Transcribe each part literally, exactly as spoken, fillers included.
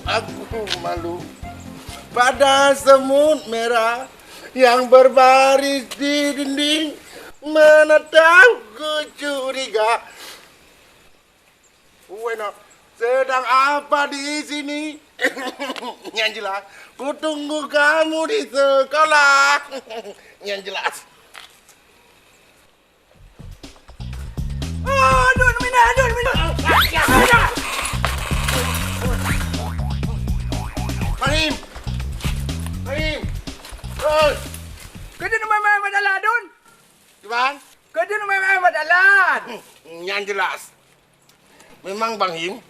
Aku malu pada semut merah yang berbaris di dinding, menatapku curiga. Wena, sedang apa di sini? Yang jelas, kutunggu kamu di sekolah. Yang jelas. Adun, mina, adun, mina. Fahim. Fahim. Oi. Kau jangan main-main pada ladun. Gimana? Kau jangan main-main pada lad. Yang jelas. Memang Bang Him,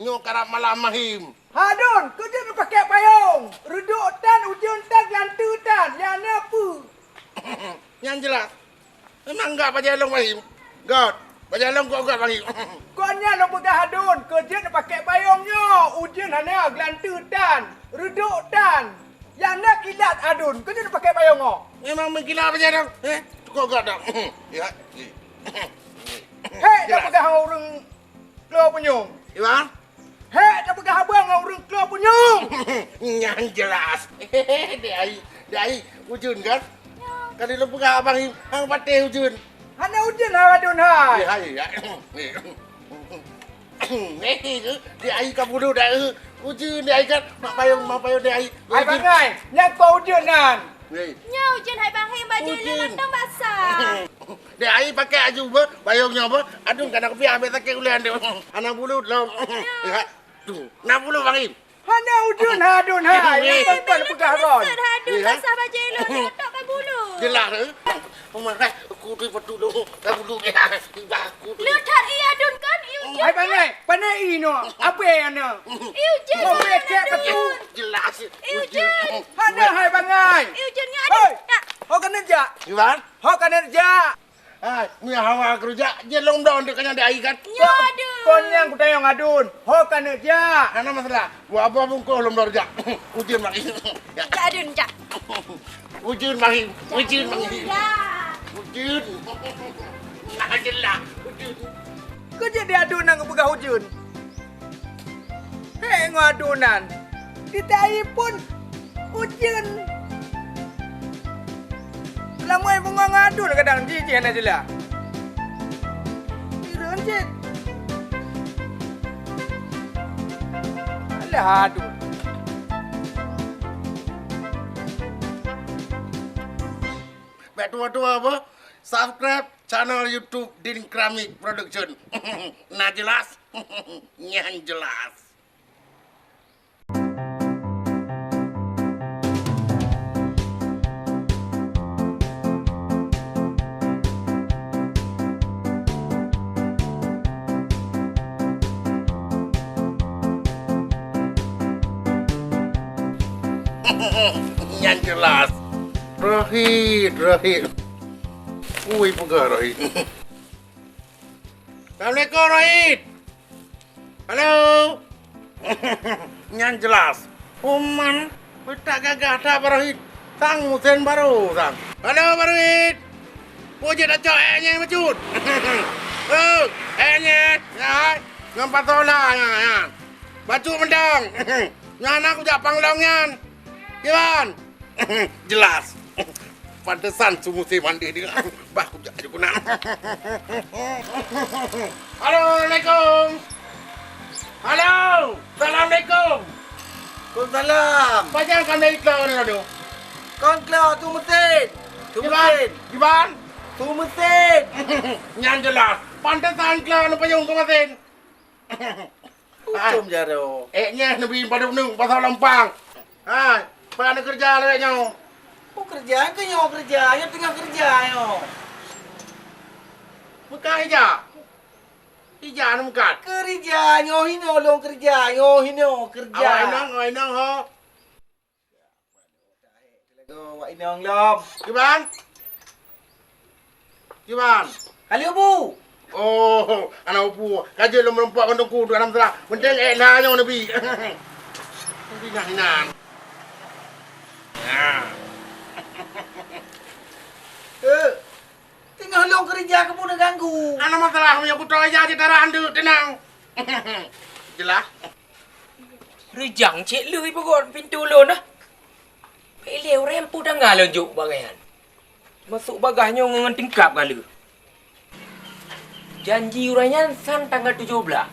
nyoe karab malam Bang Him. Hadon, keujeut pakai payong. Reudok tan, ujeuen tan, geulanteu tan. Nyang na peue? Nyang jeulaih. Memang gak bajée lôn Bang Him. Gét. Bajée lôn gét-gét Bang Him. Kon nyan lôn peugah hadon, keujeut pakai payong nyoe. Ujeuen hana, geulanteu tan, reudok tan. Nyang na kilat hadon, keujeut pakai payong nyoe. Memang meukilat bajée lôn. Eh, tukok gét dak. Ya. Hei, dak peugah ureuëng Kloe punyueng. Iwan? Hek, tapeugah abang ngon ureuëng kloe punyueng. Nyan jeulaih. Dek ai, dek ai, ujeuen kan? Ka lôn peugah abang hang patéh ujeuen. Hana ujeuen hai adun hai. Eh, hai, ya. Eh, dek ai ka bulu dah, eh. Ujeuen dek ai kan? Mak payong, mak payong dek ai. Hai bangai, nyan kon ujeuen nyan. Nyoe ujeuen hai bang hei bajée lôn mantong basah. Dek ai pakai aju beuh, payong nyoe beuh. Adun kana kupiah habéh sakét ulèe andeuh. Hana bulu lom. Ya. Tu, na bulu Bang Im. Hana ujeuen ha adun hai. Nyang teumpat peugah ron. Adun basah bajée lôn, nyotok ka bulu. Jeulaih, eh? Peumakai, aku tu patut dong, ka bulu dia. Tiba aku tu. Leutat iya adun kan, iya ujeuen. Hai bangai, pane i nyoe. Apa yang na? Iya ujeuen. Kau bek kek patut. Jeulaih. Iya ujeuen. Hana hai bangai. Iya ujeuen nyan. Hei. Ho keuneuk jak. Iwan? Ho keuneuk jak. Hai, nyoe hawa keureuja, jeuet lom dong deuk keu nyan dek ai kan? Nyoe adun. Kon nyang kutanyong adun, ho keuneuk jak. Hana masalah, dua boh bungkôh lom dong jak. Ujeuen Bang Im. Jak adun, jak. Ujeuen Bang Im, ujeuen Bang Im. Jak. Ujeuen. Ah, jeulaih, ujeuen. Keujeut di adun nyang geupeugah ujeuen. Hei, ngon adonan. Di tai pun ujeuen. Lamai beungoh ngon adun kadang jih-jih hana jeulaih. Hireuen cit. Alah adun. Bèk tuwo-tuwo apa? Subscribe channel YouTube Din Keramik Production. Na jeulaih? Nyan jeulaih. Nyan jeulaih. Rohit, Rohit. Ui, peugah Rohit. Assalamualaikum, Rohit. Halo. Nyan jeulaih. Uman, peutak gagah that Bang Rohit. Sang musén barô sang. Halo, Bang Rohit. Peue jeuet tacok èk nyeh bacut? Oh, èk nyeh. Ya, hai. Ngon pasola, ya, ya. Bacut mantong. Nyan na kujak panglong nyan. Kiban? Jeulaih. Pantesan su musém mandeh dia. Bah, kujak aju keunan. Halo, assalamualaikum. Halo, assalamualaikum. Waalaikumsalam. Pajan kandai iklan ni, aduh? Kon klo, tu mesin. Tu mesin. Kiban? Tu mesin. Nyan jeulaih. Pantesan klo na payong tu mesin. Ucom jaroe. Èk nyeh neubi padub neuk pasal lompang. Hai, peue na keureuja lagèe nyoe? Peue keureuja? Keu nyoe keureuja, nyoe teungoh keureuja nyoe. Meukat ija. Ija na meukat. Keureuja nyoe hinoe lôn keureuja, nyoe hinoe keureuja. Awak inong, awak inong ho. Go, wak inong lom. Kiban? Kiban? Kali ubu. Oh, anak upu. Ka jeuet lom meureumpok ngon teungku, tu hana masalah. Penting èk na nyoe neubi. Nanti nah inan. Ya. Eh, teungoh lôn keureuja keubu neuganggu. Hana masalah, meunyoe kutoe ija cit tarah andeuk, teunang. Jeulaih. Reujang cit lé ipeugöt pintoe lôn dah. Ilée ureuëng peue tangga lôn jok bagaih nyan. Masôk bagaih nyoe ngon tingkap ka lheueh. Janji ureuëng nyan san tanggal tujoh blaih.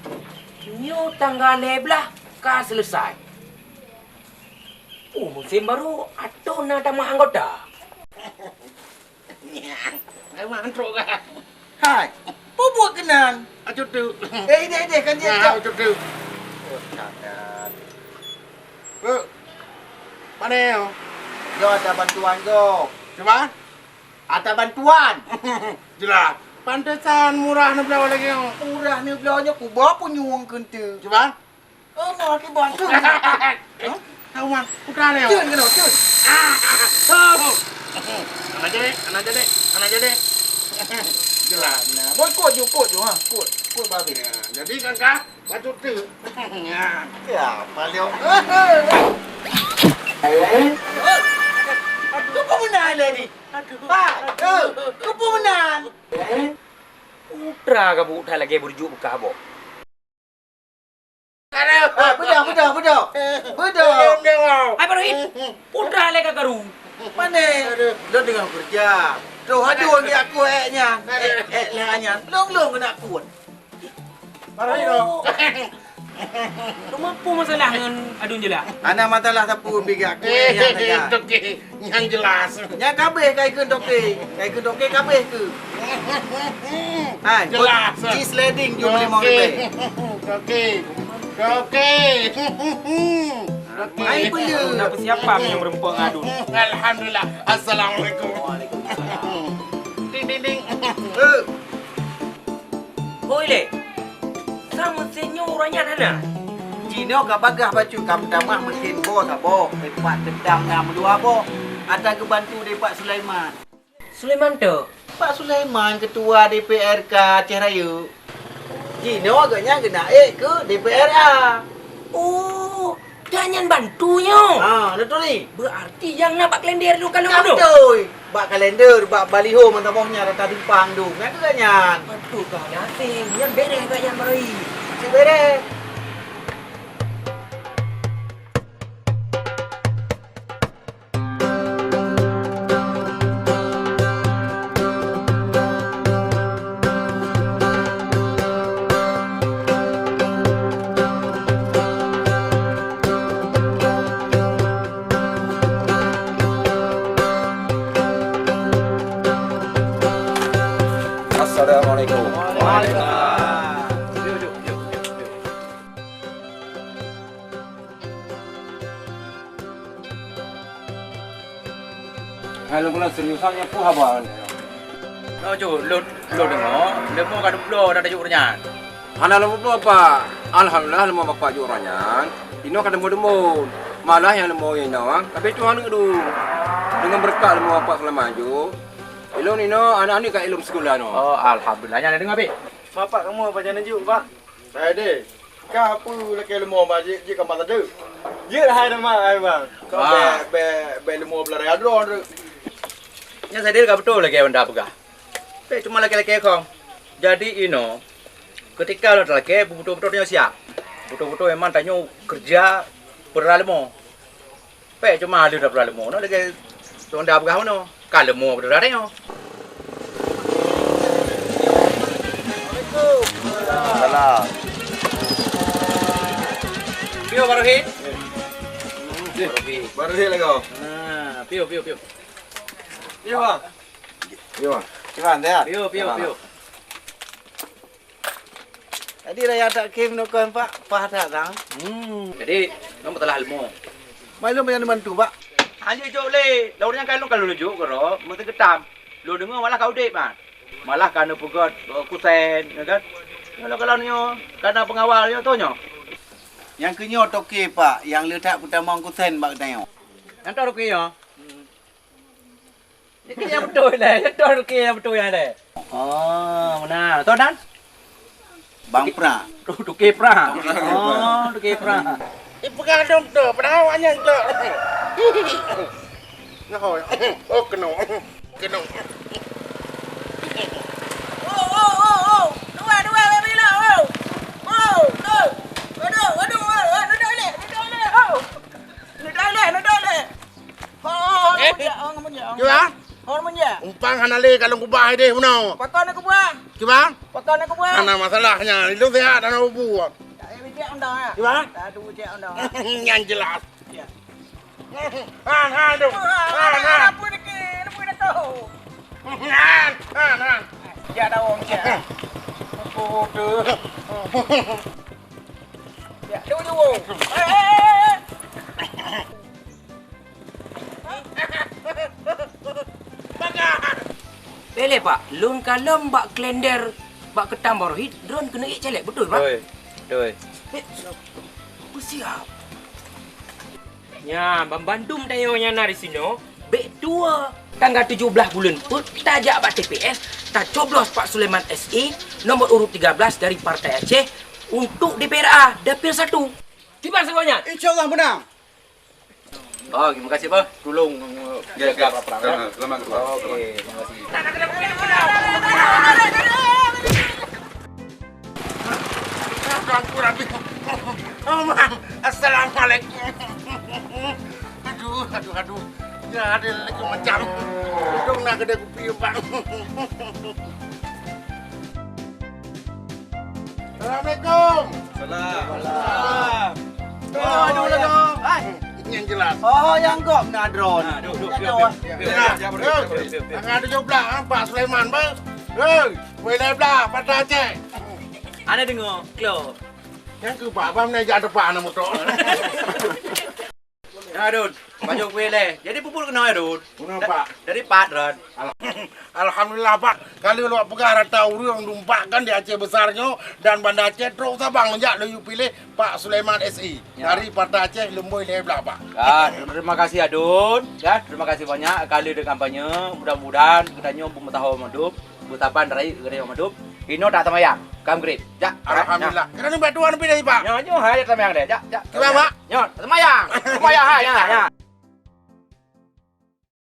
Nyoe tanggal lhèe blaih ka seuleusai. Oh, musém baru atau na tamah anggota. Hai, peue buet keunan? Acut tu. Eh, ideh, ideh, kan dia Nah, cok. Acut tu. Oh, catat. Eh, mana ya? Yo, ada bantuan go. Cuba? Ada bantuan. Jelas. Pantesan murah neubloe lagèe nyoe. Murah neubloe nyoe, kuba punyueng keunteue. Cuba? Oh, mau laki bang tu. Hah? Tahu, Man. Putra ni. Cun kena, cun. Ah, oh. Anak jadi, anak jadi, anak jadi. Jelas. Nah, boy, kot ju, kot ju, ha. Kot, kot babi. Ya, jadi kan kah? Batu tu. Ya. Ya, paling. Aduh, kau pun dah ada ni. Aduh. Pak, aduh, kau pun dah. Putra ka buta lagi berjuk bekah boh. Ah, beudôh, beudôh, beudôh. Beudôh. Hai, Barohit. Putra lé ka karu. Pane? Lôn teungoh keureuja. Troh aduen di aku ék nyan. Ék, ék lé nyan. Lôn, lôn keuneuk kuen. Barohit, oh. Teuma peue masalah ngon aduen jeulaih? Hana masalah sapeue, bigak kuen nyan saja. Oke. Nyang jelas. Nyang kabeh ka ikheun toke. Ka ikheun toke kabeh keu. Hai, jelas. Is leading ju lima ribu. Toke. Toke. Hai, beuleu. Dah persiapan meunyoe meureumpok ngon aduen. Alhamdulillah. Assalamualaikum. Waalaikumsalam. Ding, ding, ding. Eh. Hoi lé, sama seunyoe uroe nyan hana? Jinoe ka bagaih bacut ka meutamah meusen boh saboh, teumpat teudang na meudua boh. Ata geubantu lé Pak Sulaiman. Sulaiman teu? Pak Sulaiman, ketua D P R K Aceh Rayeuk. Jinoe gobnyan geunaék keu D P R A. Oh, dan nyan bantu nyoe? Ha, na turi. Berarti nyang na bak kalender lôn kalon nyoe. Beutôi. Bak kalender, bak baliho mantong boh nyan rata simpang dum. Nyan keuh nyan. Beutôi kah, nyan asai. Nyan bereh kah nyan, Barohit? Cit bereh. Assalamualaikum. Waalaikumsalam. Yuk, yuk, yuk, yuk, yuk. Hai, lôn keunan seriusan nyoe peue haba nyoe? Nyoe ju, lôn, lôn deungoe, leumo ka duek bloe na tajok ureueng nyan. Hana leumo bloe, Pak. Alhamdulillah, leumo Bapak jok ureueng nyan. Inoe ka leumo-leumo. Malah nyang leumo inoe, ka beuet tuha aneuk dum. Deungon beureukat leumo Bapak seulama jok. Ilôn inoe aneuk-aneuk ka ilôn sikula inoe. Oh, alhamdulillah. Nyan deungoe, Bek. Bapak kamoe pajan neujok, Pak? Hai deh, ka peue lakèe leumo ba jih, jih ka masa deuh. Jeuet hai nama hai bang. Kau Ah. bèk, bèk, bèk leumo beularai droe tu. Nyan Saidil ka beutôi lakèe Honda peugah. Bèk cuma lakèe-lakèe khong. Jadi inoe, keutika lôn talakèe, beutôi-beutôi tanyoe siap. Beutôi-beutôi memang tanyoe keureuja peura leumo. Pèk cuma lheueh dapeuran leumo, na lagèe Honda peugah meunoe, ka leumo beudara tanyoe. Salam. Piôh Barohit. Barohit. Barohit lah kau. Ha, piôh, piôh, piôh. Piôh, Bang. Piôh, Bang. Piôh, Bang, sehat? Piôh, piôh, Salam. Piôh. Jadi raya tak kim nukon, Pak, pah that, Bang. Hmm, jadi, nyoe masalah ilmu. Mai lôn banyak bantu, Pak. Hana jok lé, lôn nyang kalon kalon jok keudroe, meuteugeutam. Lôn deungoe malah ka udép, Bang. Malah ka neupeugöt, eh, kusen, ya kan? Nyoe lôn kalon nyoe, ka na pengawal nyoe, toh nyoe. Nyang keu nyoe toke, Pak, nyang le that peutamong kusen bak geutanyoe. Nyang toh toke nyoe? Nyan keuh nyang beutôi lé, nyan toh toke nyang beutôi nyan lé. Oh, meunan. Toh nan? Bang Pra. Toh toke Pra. Oh, toke Pra. Ipeugah dong tu, padahai awak nyan tu. Nah, hoi. Oh, keunoe. Keunoe. Oh, oh, oh, oh. Dua, dua, bèk meulilak, oh. Oh, oh. Waduh, waduh, oh, oh, duduk lé, duduk lé. Kiban? Hormun ya? Umpang hana lé kalon kubah idéh bunoe. Pakon aku buah? Kiban? Pakon aku buah? Hana masalah nyan. Lôn sihat hana bubu. Tak payah bijak undang ya? Kiban? Tak ada bijak undang. Nyan jelas. Ya. Han, han, tu. Han, han. Apa ni? Apa dah tahu? Han, han, han. Ya, dah orang siap. Apa tu? Ya, tu, tu. Eh, eh, eh, eh. Bèk lé, Pak, lôn kalon bak kalender bak keutam baroe hit, droen keuneuk ék cèlèk, beutôi, Pak? Beutôi, beutôi. Eh, beusiap. Nyan, banmandum tanyoe nyang na disinoe, bèk tuwoe. Tanggai tujoh blaih buleuen peuet, tajak bak T P S, tacoblos Pak Sulaiman S I, nomor urut tiga belas dari Partai Aceh, untuk D P R A, dapil satu. Kiban sagoe nyan? Insya Allah menang. Oh, terima kasih, Bang. Tolong, eh, ya, jaga perang, ya. Selamat, selamat. Oke, terima kasih. Assalamualaikum. Aduh, aduh, aduh. Ya, ada lagi macam. Untung nak ada kupi, Bang. Assalamualaikum. Salam. Salam. Oh, aduh, aduh. Hai. Yang jelas. Oh, nyang gob na droen. Nah, duduk, duduk, duduk, duduk. Nah, duduk, duduk, duduk. Tanggai tujoh blaih, ah, Pak Sulaiman, bah. Hei, wei lhèe blaih, Partai Aceh. Ana deungoe, klo. Nyang keu Pak, bah, meunajak teupah aneuk moto. Ya, Dun. Pajoh kueh lé. Jadi pupul keunoe, ya, Dun? Keunoe, Pak. Jadi pat, Dun. Al-, Alhamdulillah, Pak. Ka lheueh lôn peugah rata ureueng lumpak kan di Aceh Besar nyoe dan Banda Aceh trok Sabang jak lôn yue piléh Pak Sulaiman S I. Ya. Dari Partai Aceh Lumboi lhèe blaih, Pak. Ya, terima kasih, ya, Dun. Ya, terima kasih banyak. Ka lheueh dikampanye, mudah-mudahan geutanyoe beumeusaho mandum. Beusaban rayeuk keu geutanyoe mandum. Inoe taseumayang, ka Maghrib. Jak. Alhamdulillah. Keunan bak tuan pih dari, Pak. Nyoe, nyoe hai taseumayang deh. Jak, jak. Kiban, Pak? Nyoe, taseumayang. Taseumayang hai, ya, ya.